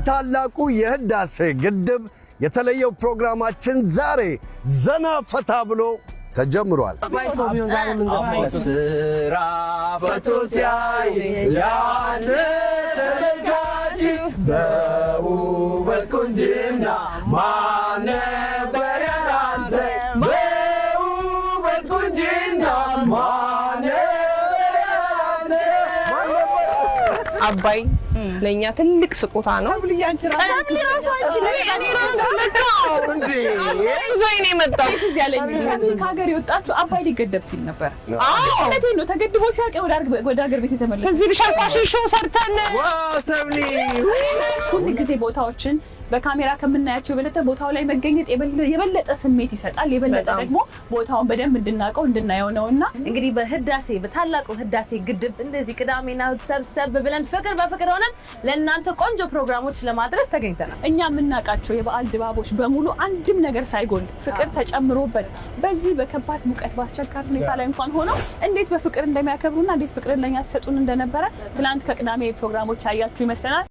ከታላቁ የህዳሴ ግድብ የተለየው ፕሮግራማችን ዛሬ ዘና ፈታ ብሎ ተጀምሯል። ስራ ፈቶ ሲያይ ያንተ ተመልካች በውበት ቁንጅና ማን ነበር ያላንተ? በውበት ቁንጅና ማን ነበር ያላንተ? አባይ ለእኛ ትልቅ ስጦታ ነው። ይዞኝ ነው የመጣው። ትዝ ያለኝ ከሀገር የወጣችሁ አባይ ሊገደብ ሲል ነበር። እውነቴን ነው። ተገድቦ ሲያልቅ ወደ ሀገር ቤት የተመለሱ እዚህ ብሻል fashion show ሰርተን Wow ሰብሊ! ሁል ጊዜ ቦታዎችን በካሜራ ከምናያቸው የበለጠ ቦታው ላይ መገኘት የበለጠ ስሜት ይሰጣል። የበለጠ ደግሞ ቦታውን በደንብ እንድናውቀው እንድናየው ነው እና እንግዲህ በህዳሴ በታላቁ ህዳሴ ግድብ እንደዚህ ቅዳሜና እሑድ ሰብሰብ ብለን ፍቅር በፍቅር ሆነን ለእናንተ ቆንጆ ፕሮግራሞች ለማድረስ ተገኝተናል። እኛ የምናውቃቸው የበዓል ድባቦች በሙሉ አንድም ነገር ሳይጎል ፍቅር ተጨምሮበት በዚህ በከባድ ሙቀት በአስቸጋሪ ሁኔታ ላይ እንኳን ሆነው እንዴት በፍቅር እንደሚያከብሩና እንዴት ፍቅርን ለኛ ሲሰጡን እንደነበረ ትናንት ከቅዳሜ ፕሮግራሞች አያችሁ ይመስለናል።